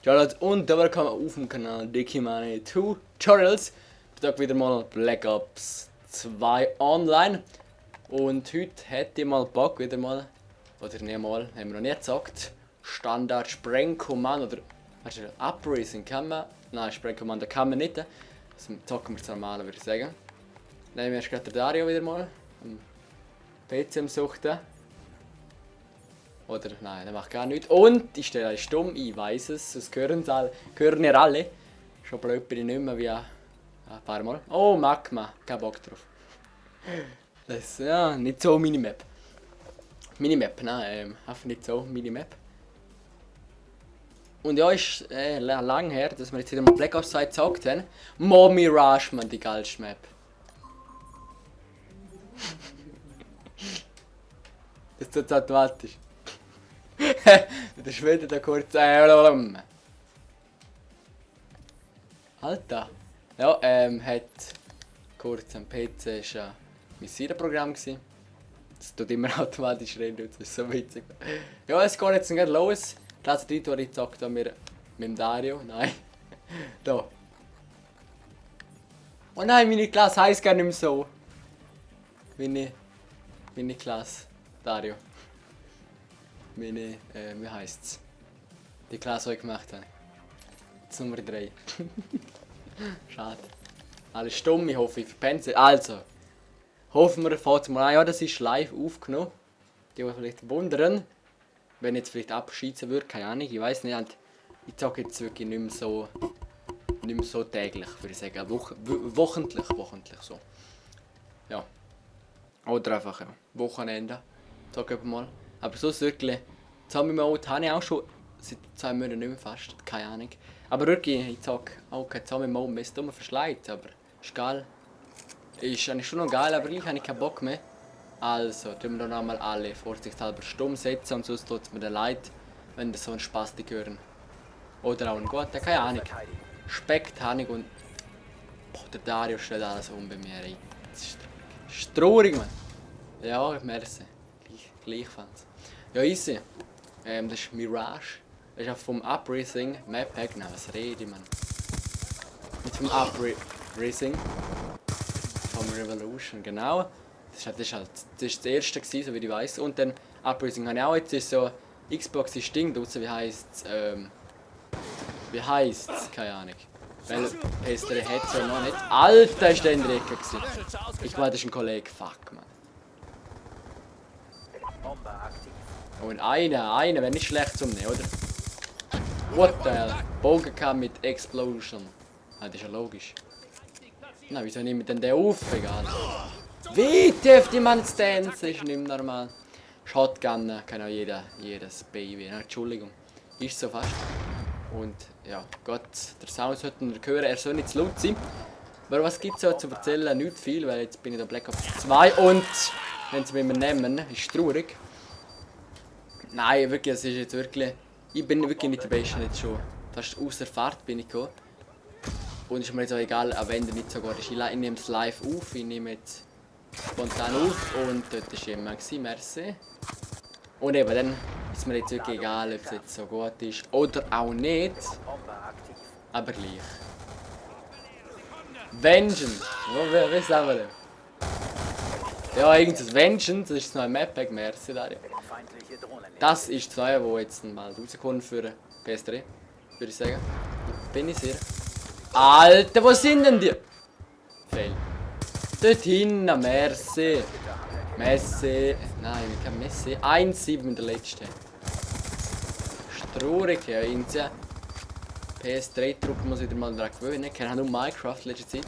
Charlotte und willkommen auf dem Kanal Dikimani Tutorials. Ich sage wieder mal Black Ops 2 online. Und heute hätte ich mal Bock wieder mal, oder nicht mal, haben wir noch nicht gesagt, Standard Sprengkommando oder Upraising kann man, nein Sprengkommando kann man nicht. Also zocken wir das normale, würde ich sagen. Nehmen wir erst gerade Dario wieder mal, am PC am Suchten. Oder nein, der macht gar nichts. Und ich stelle stumm, ich weiß es, das hören ihr alle. Schon blöd bin ich nicht mehr wie ein paar Mal. Oh, Magma, kein Bock drauf. Das ist ja nicht so Minimap. Minimap, nein, einfach nicht so Minimap. Und ja, ist lang her, dass wir jetzt wieder mal Black Ops 2 gezockt haben. Mirage, man, die geilste Map. Das tut automatisch. Der Schwede da kurz. Alter. Ja, hat kurz am PC ist ein Missile-Programm gsi. Das tut immer automatisch reden, das ist so witzig. Ja, es geht jetzt nicht los. Platz 3 Tor, ich zocke da mit dem Dario. Nein. Da. Oh nein, meine Klasse heisst gar nicht mehr so. Meine Klasse. Dario. Wie heisst's? Die Klasse, die ich gemacht habe. Jetzt Nummer 3. Schade. Alles stumm, ich hoffe, ich verpenne es. Also, hoffen wir, fährt mal an. Ja, das ist live aufgenommen. Die vielleicht wundern, wenn ich jetzt vielleicht abschießen würde, keine Ahnung, ich weiß nicht. Ich sage jetzt wirklich nicht mehr so täglich, würde ich sagen. Wochentlich so. Ja. Oder einfach ja. Wochenende. Sag ich mal. Aber sonst wirklich, Zombie Mode habe ich auch schon seit 2 Monaten nicht mehr fast, keine Ahnung. Aber wirklich, ich sage auch kein Zombie Mode mehr, ist dummer verschleißt, aber ist geil. Ist eigentlich schon noch geil, aber gleich habe ich keinen Bock mehr. Also, tun wir noch einmal alle vorsichtshalber stumm setzen und sonst tut es mir dann leid, wenn das so ein Spastik hören. Oder auch ein guter, keine Ahnung. Spekt habe ich und... Boah, der Dario stellt alles um bei mir rein. Das ist traurig, Mann. Ja, merci. Gleichfalls. Ja, easy. Das ist Mirage. Das ist auch vom Upraising Map Pack. Nein, was rede ich, Mann? Nicht vom Upraising. Vom Revolution, genau. Das war das erste, so wie ich weiß. Und dann Upraising habe ich auch. Jetzt ist so Xbox ist Ding draussen. Wie heisst's? Wie heisst's? Keine Ahnung. Weil PS3 hat es ja noch nicht. Alter, ist der in der Ecke gewesen. Ich glaube, das ist ein Kollege. Fuck, Mann. Und einer wäre nicht schlecht zum nehmen, oder? What the hell? Bogen kam mit Explosion. Ah, das ist ja logisch. Na, wieso nehmen wir denn den auf? Egal. Wie dürft die man dancen? Ist nicht mehr normal. Shotgun kann auch jedes Baby. Entschuldigung. Ist so fast. Und ja, Gott, der Sound sollten wir hören. Er soll nicht zu laut sein. Aber was gibt es so zu erzählen? Nicht viel, weil jetzt bin ich da Black Ops 2 und wenn sie mich nehmen, ist traurig. Nein, wirklich, es ist jetzt wirklich... Ich bin wirklich nicht der Beste, jetzt schon fast außer Fahrt bin ich gekommen. Und ist mir jetzt auch egal, auch wenn der nicht so gut ist. Ich nehme es live auf, ich nehme jetzt spontan auf und dort war jemand, merci. Und eben, dann ist mir jetzt wirklich egal, ob es jetzt so gut ist oder auch nicht. Aber gleich. Vengeance! Wie sagen wir das? Ja, irgendwas Vengeance, das ist noch ein Map-Pack, merci Dario. Das ist 2, wo jetzt mal rauskommt für PS3, würde ich sagen. Bin ich sicher. Alter, wo sind denn die? Fail. Dort hinten, merci. Messi. Nein, kein Messi. 1-7 in der letzten. Traurig, ja, irgendwie. PS3-Truppe muss wieder mal daran gewöhnen. Ich kenne nur Minecraft in letzter Zeit.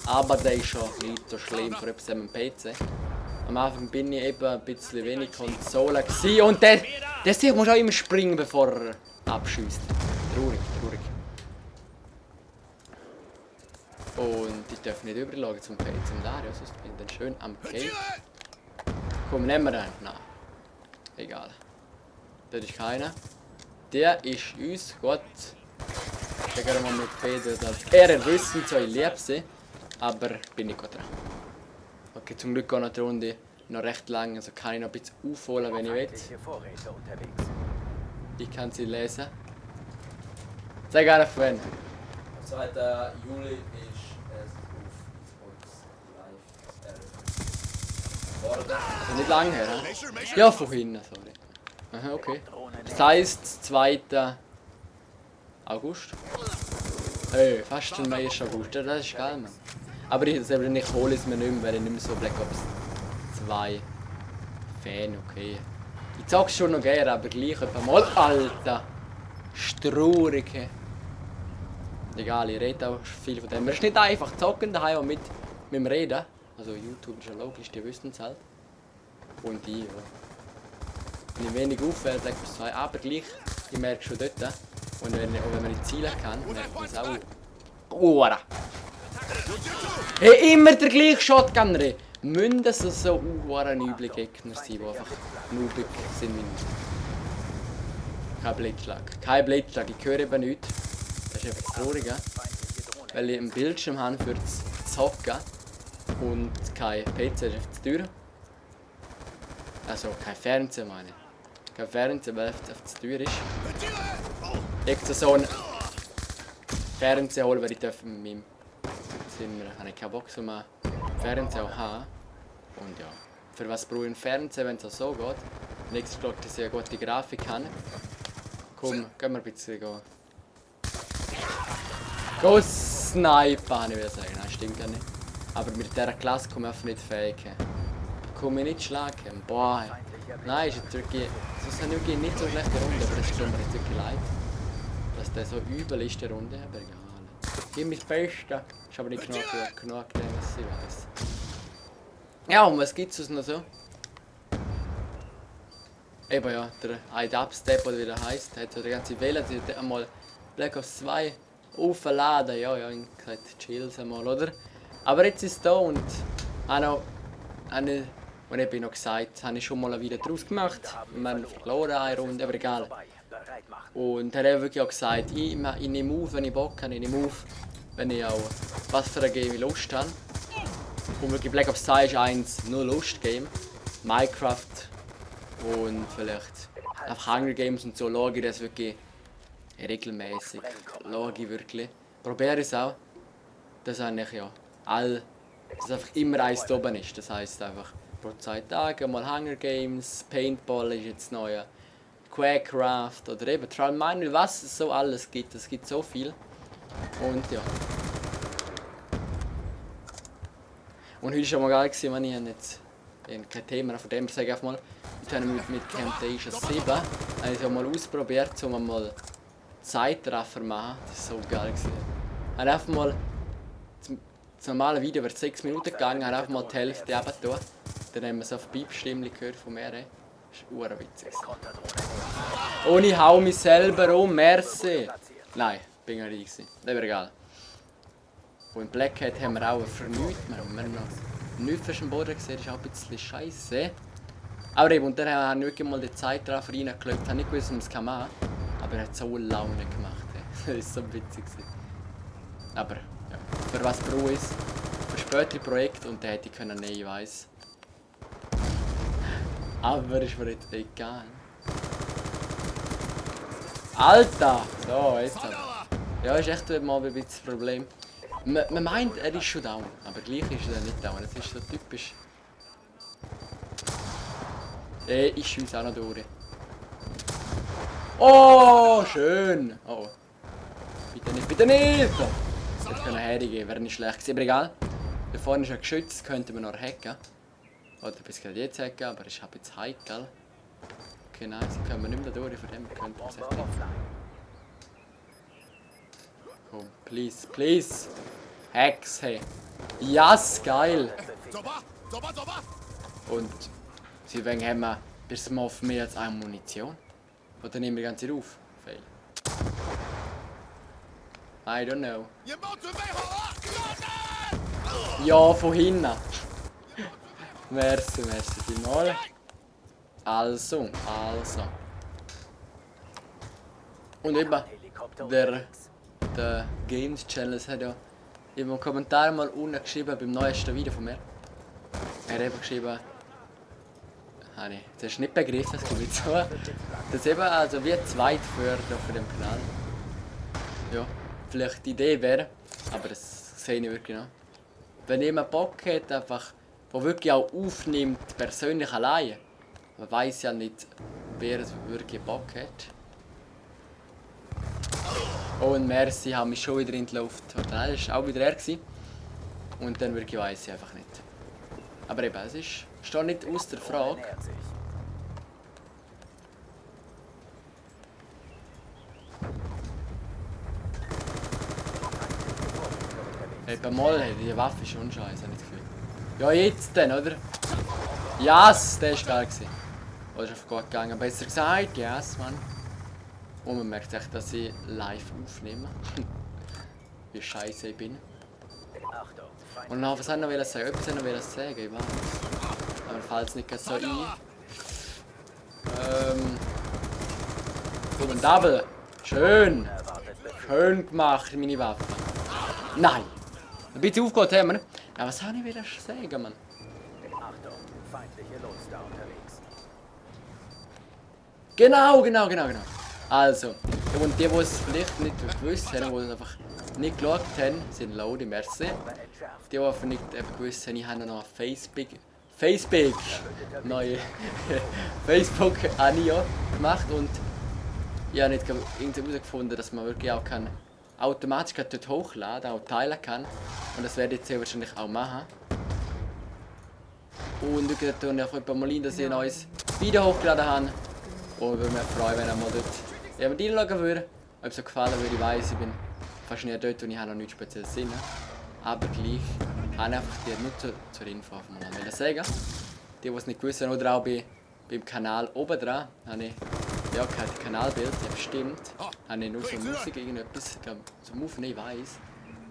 Aber der ist schon nicht so schlimm für etwas am PC. Am Anfang bin ich eben ein bisschen wenig Konsole gewesen. Und der Sieg muss auch immer springen, bevor er abschießt. Traurig. Und ich darf nicht überlagen zum PC zum Dario, sonst bin ich dann schön am Gate. Komm, nehmen wir den. Nein. Egal. Dort ist keiner. Der ist uns gut. Ich gehe mal mit Peter, dass er wissen soll, ich liebe sie. Aber bin ich gut dran. Okay, zum Glück geht noch die Runde noch recht lang, also kann ich noch ein bisschen aufholen, wenn ich will. Ich kann sie lesen. Sag einfach wenn. Am 2. Juli ist es auf Xbox Live worden. Also nicht lange her, hä? Ja, von hinten, sorry. Aha, okay. Das heisst, 2. August. Hey, fast den 1. August. Ja, das ist geil, Mann. Aber ich hole es mir nicht mehr, weil ich nicht mehr so Black Ops 2 Fan, okay. Ich zock's schon noch gerne, aber gleich etwa mal. Alter! Strurige. Egal, ich rede auch viel von dem. Es ist nicht einfach zocken daheim und mit dem Reden. Also YouTube ist ja logisch, die wissen es halt. Und ich, ja. Wenn ich wenig auffällt, Black Ops 2, aber gleich, ich merke schon dort. Und wenn man die Ziele kann, merkt man es auch. Uara! Hey, immer der gleiche Shotgun, Re. Müssen das so üble Gegner sein, die einfach noobig sind wie nicht. Kein Blitzschlag. Kein Blitzschlag, ich höre eben nichts. Das ist einfach traurig, weil ich einen Bildschirm habe für das Zocken und kein PC ist auf der Tür. Also kein Fernseher meine ich. Kein Fernseher, weil auf der Tür ist. Ich so einen Fernseher holen, weil ich darf mit meinem Zimmer habe ich keinen Bock so einen Fernseher auch haben. Und ja, für was brauche ich einen Fernseher, wenn es auch so geht? Nächstes Glück, dass ich eine gute Grafik habe. Komm, gehen wir ein bisschen gehen. Go snipen, ich würde sagen. Nein, stimmt gar nicht. Aber mit dieser Klasse komme ich einfach nicht fähig. Komme ich nicht schlagen. Boah. Nein, ist jetzt wirklich. Es ist wirklich nicht so schlechte Runde, aber es tut mir jetzt wirklich leid. Dass der so übel ist, der Runde. Aber egal. Gib mir das Beste. Ist aber nicht genug dem, was ich weiss. Ja, und was gibt es noch so? Eben ja, der Dubstep oder wie der heisst, hat so die ganze Welle, die hat einmal Black Ops 2 aufladen, ja, ich habe gesagt, chills einmal, oder? Aber jetzt ist es da und und ich noch gesagt, habe ich schon mal wieder draus gemacht. Wir haben verloren eine Runde, aber egal. Und er hat wirklich auch gesagt, ich nehme auf, wenn ich Bock habe, ich nehme auf, wenn ich auch was für ein Game ich Lust habe. Und wirklich Black Ops 2 ist eins nur Lust-Game. Minecraft und vielleicht einfach Hunger Games und so schaue ich das wirklich regelmäßig. Schaue ich wirklich. Probiere es auch. Das eigentlich ja dass einfach immer eins da oben ist. Das heisst einfach pro 2 Tage mal Hunger Games, Paintball ist jetzt neu, Quackcraft oder eben Trial Mine, was es so alles gibt. Es gibt so viel. Und ja. Und heute war schon mal geil, wenn ich jetzt kein Thema von dem sage ich einfach mal. Heute habe ich mit Camtasia 7 habe ich mal ausprobiert, um mal Zeitraffer zu machen. Das war so geil. Ich habe einfach mal das normale Video wird 6 Minuten gegangen, habe einfach mal die Hälfte eben da. Dann haben wir so auf Piepstimme gehört von mir. Das ist urwitzig. Und ich hau mich selber um, merci. Nein, bin ich nicht gewesen. Das wäre egal. Und in Black Hat haben wir auch vernünftig. Wir haben noch nichts auf dem Boden gesehen, das ist auch ein bisschen scheiße. Aber eben, und dann habe ich wirklich mal die Zeitraffer reingelegt. Ich habe nicht gewusst, was man machen kann. Aber er hat so Laune gemacht. Das war so witzig. Aber ja, für was brauche ich es? Für spätere Projekte und dann hätte ich können, nein, ich weiss. Aber ist mir jetzt egal. Alter! So, jetzt aber. Ja, ist echt mal ein bisschen das Problem. Man meint, er ist schon down, aber gleich ist er nicht down. Das ist so typisch. Ich schiesse auch noch durch. Oh, schön! Oh. Bitte nicht, bitte nicht! Jetzt können hergehen, wäre nicht schlecht gewesen, aber egal. Da vorne ist ein Geschütz, könnte man noch hacken. Oder bis gerade jetzt hacken, aber ich habe jetzt heikel. Okay, nein, sie können wir nicht mehr durch, von dem könnte man es echt nicht. Komm, please, please! Hacks, hey! Yes, geil! Und deswegen haben wir bis mal auf mehr als eine Munition. Oder nehmen wir die ganze Zeit auf? Fail. I don't know. Ja, von hinten. Merci vielmals. Also. Und eben, der Games Channel hat ja im Kommentar mal unten geschrieben, beim neuesten Video von mir. Er hat eben geschrieben, das hast du nicht begriffen, es gibt so. Das eben, also wie Zweitförder für den Kanal. ja, vielleicht die Idee wäre, aber das sehe ich nicht wirklich noch. Wenn jemand Bock hat, einfach, der wirklich auch aufnimmt, persönlich alleine, man weiß ja nicht, wer es wirklich Bock hat. Oh, und merci, haben mich schon wieder in die Luft. Nein, das war auch wieder er. Und dann wirklich weiss ich einfach nicht. Aber eben, es steht nicht aus der Frage. Eben mal, die Waffe ist schon scheiße, habe ich das Gefühl. Ja, jetzt dann, oder? Yes, der war geil. Oder ist einfach gut gegangen. Besser gesagt, yes, Mann. Und man merkt echt, dass ich live aufnehme. Wie scheiße ich bin. Und noch, was soll ich noch sagen? Etwas soll ich noch sagen, ich weiß. Aber mir fällt es nicht so ein. Komm, ein Double. Schön. Schön gemacht, meine Waffe. Nein. Ein bisschen aufgehört haben wir. Ja, was soll ich wieder sagen, Mann? Achtung, feindliche Lotse da unterwegs. Genau. Also, und die es vielleicht nicht gewusst haben, die es einfach nicht geschaut haben, sind Lodi, merci. Die einfach nicht gewusst haben, ich habe noch Facebook neue Facebook habe ich ja gemacht und ich habe nicht irgendwie herausgefunden, dass man wirklich auch automatisch dort hochladen, auch teilen kann. Und das werde ich jetzt sehr wahrscheinlich auch machen. Und ich tue ich einfach mal rein, dass ich ein neues Video hochgeladen habe. Und würde mich freuen, wenn ihr mal dort reinschauen würde. Ob es euch gefallen würde, ich weiss, ich bin fast nicht dort und ich habe noch nichts Spezielles Sinn. Aber gleich habe ich einfach dir nur zur Info mal sagen. Die es nicht gewusst haben, oder auch beim Kanal oben dran, habe ich ja kein Kanalbild, ja bestimmt. Habe ich nur so Musik, irgendetwas zum Aufnehmen, ich weiss.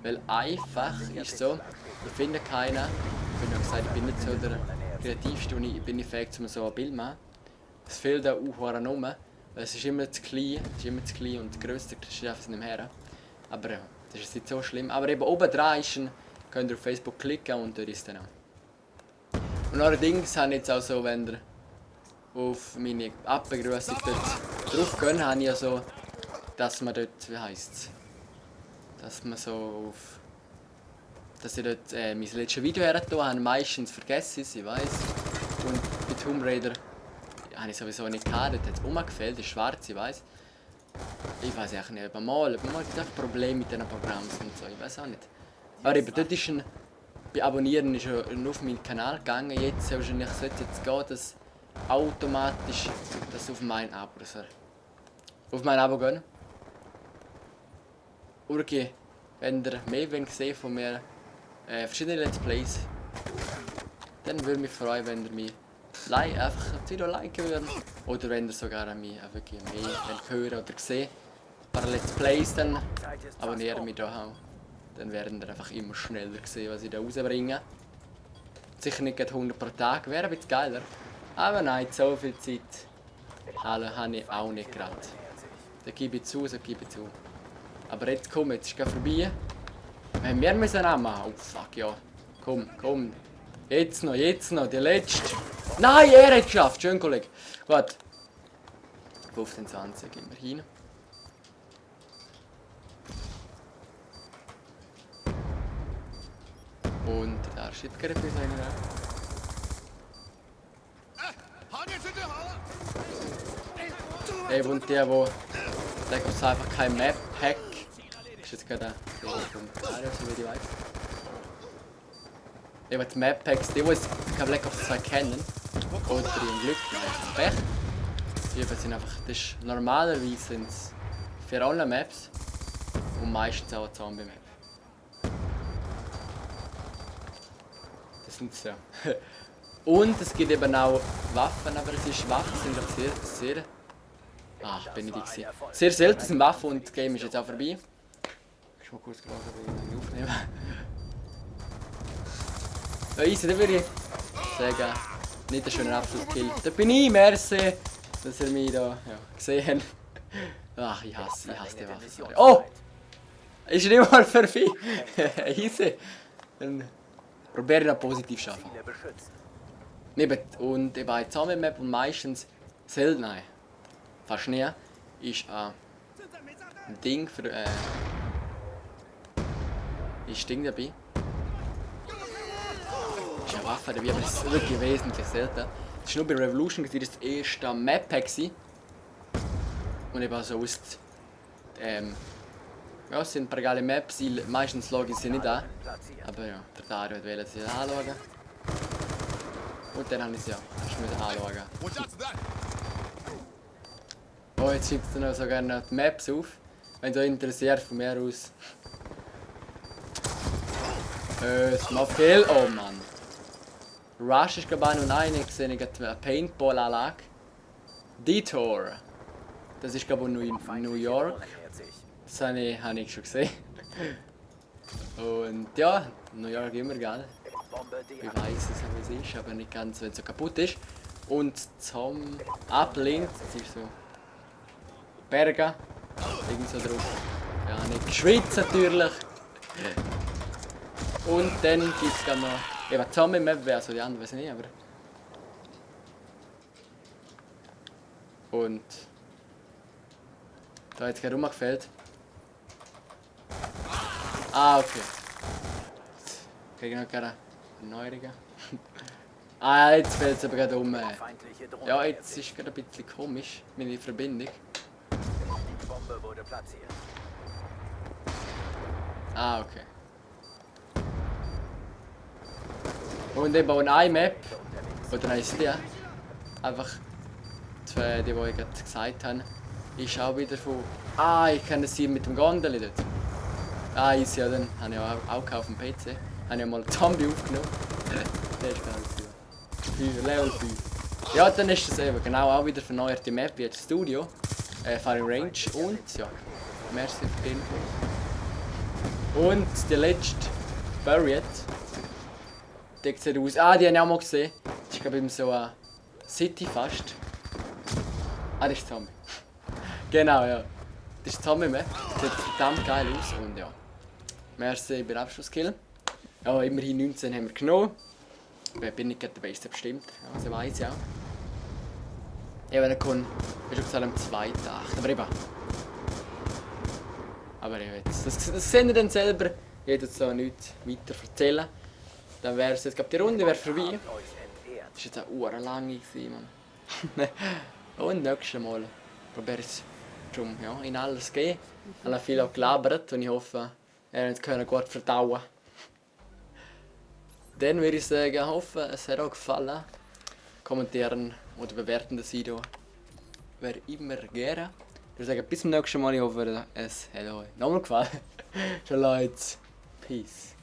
Weil einfach ist so, ich finde keinen. Ich habe gesagt, ich bin nicht so der Kreativste und ich bin nicht fähig, um so ein Bild zu machen. Es fehlt auch rum. Es ist immer zu klein, und das Größte schafft es nicht mehr. Aber das ist nicht so schlimm. Aber eben oben dran könnt ihr auf Facebook klicken und dort ist es dann auch. Und allerdings habe ich jetzt auch so, wenn ihr auf meine Abbegrüßung dort drauf geht, habe ich ja so, dass man dort, wie heisst es? Dass man so auf. Dass ich dort mein letztes Video hergetan habe, meistens vergesse ich es, ich weiss. Und bei Tomb Raider habe ich sowieso nicht gehabt, dort hat es umgefällt, ist schwarz, ich weiss. Ich weiß auch nicht, mal gibt es einfach Probleme mit diesen Programmen und so, ich weiß auch nicht. Aber eben, dort ist bei Abonnieren ist nur auf meinen Kanal gegangen, jetzt wahrscheinlich sollte es jetzt gehen, dass automatisch das auf mein Abo gehen. Urgi, wenn ihr mehr sehen von mir, verschiedene Let's Plays, dann würde mich freuen, wenn ihr mich einfach das Video liken würdet. Oder wenn ihr sogar mich wirklich mehr hören oder sehen. Ein paar Let's Plays, dann abonnieren mich da auch. Dann werden ihr einfach immer schneller sehen, was ich da rausbringe. Sicher nicht 100 pro Tag, wäre ein bisschen geiler. Aber nein, so viel Zeit habe ich auch nicht gerade. Da gebe ich zu. Aber jetzt komm, jetzt ist es vorbei. Wir müssen auch machen. Oh fuck, ja. Komm. Jetzt noch, die letzte. Nein, er hat es geschafft. Schön, Kollege. Gut. 15, 20 gehen wir hin. Und da steht gerade etwas rein. Eben, und der, wo sagt, es einfach kein Map-Pack. Ist jetzt gerade ein Kommentar, so wie ich weiß. Eben die Map-Packs, die es kein Black Ops 2 kennen. Oder im Glück, nein, Pech. Die sind einfach, das ist normalerweise sind es für alle Maps. Und meistens auch eine Zombie-Map. Das sind sie ja. Und es gibt eben auch Waffen, aber Waffen sind doch sehr bin ich die gewesen. Sehr selten sind Waffen und das Game ist jetzt auch vorbei. Ich mal kurz gerade aufnehmen. Ja, easy, dann würde ich sagen, nicht ein schöner Abschlusskill. Da bin ich, merci, dass ihr mich da gesehen habt. Ich hasse die Waffe. Oh! Ist nicht mal vorbei. Easy. Dann probiere ich noch positiv zu schaffen. Und bei Zombie-Map und meistens selten, nein, fast nie, ist ein Ding für ist Ding dabei. Ist eine Waffe dabei, aber das ist wirklich wesentlich selten. Das war nur bei Revolution, das erste Map-Pack. Und eben so aus. Ja, es sind ein paar geile Maps, meistens logge ich sie nicht an. Aber ja, der Dario wollte sie anschauen. Und dann habe ich sie ja erst anschauen. Oh, jetzt schickt es noch sogar noch die Maps auf. Wenn es euch interessiert, von mir aus. Smafel, oh Mann. Rush ist glaube ich noch eine, ich sehe eine Paintball-Anlage. Detour. Das ist glaube ich New York. Das habe ich schon gesehen. Und ja, New York immer geil. Ich weiß es, wie es ist, aber nicht ganz, wenn es so kaputt ist. Und zum Uplink, das ist so Berge, irgend so drauf. Ja, nicht Schweiz natürlich. Und dann gibt es noch eben Zombie Map, also die anderen weiß ich nicht, aber. Und da hat es gerade rumgefällt. Ah, okay. Jetzt kriege ich noch gerade Erneuerungen. Ah, jetzt fällt es aber gerade um. Ja, jetzt ist es gerade ein bisschen komisch, meine Verbindung. Die Bombe wurde platziert. Ah, okay. Und eben auch eine Map, oder heisst die, einfach die, die ich gerade gesagt habe, ist auch wieder von. Ah, ich kenne sie mit dem Gondel dort. Ah, easy, ja, dann habe ich auch auf dem PC. Habe ich mal einen Zombie aufgenommen. Der ist geil. Level 5. Ja, dann ist es eben genau auch wieder verneuerte Map wie das Studio. Firing Range und ja. Merci für die Info. Und die letzte Buried. Die sieht aus. Ah, die habe ich auch mal gesehen. Das ist glaube ich so eine City fast. Ah, das ist Zombie. Genau, ja. Das ist Zombie Map. Sieht verdammt geil aus und ja. Merci bei Abschlusskill. Ja, immerhin 19 haben wir genommen. Wer bin ich gerade der Beste bestimmt? Ja, so weiss ich auch. Ja, wenn er kommt, ist er gesagt am 2.8. Aber eben. Aber ja, jetzt. Das seht ihr dann selber. Ich werde jetzt so nichts weiter erzählen. Dann wäre es jetzt, glaube die Runde wäre vorbei. Das war jetzt auch urlang, Mann. Und nächstes Mal probiere ich es schon ja, in alles gehen. Ich habe viel auch gelabert und ich hoffe, ihr könnt gut verdauen. Dann würde ich sagen, hoffe, es hat euch gefallen. Kommentieren oder bewerten das Video. Wäre immer gerne. Ich würde sagen, bis zum nächsten Mal. Ich hoffe, es hat euch nochmal gefallen. Ciao Leute. Peace.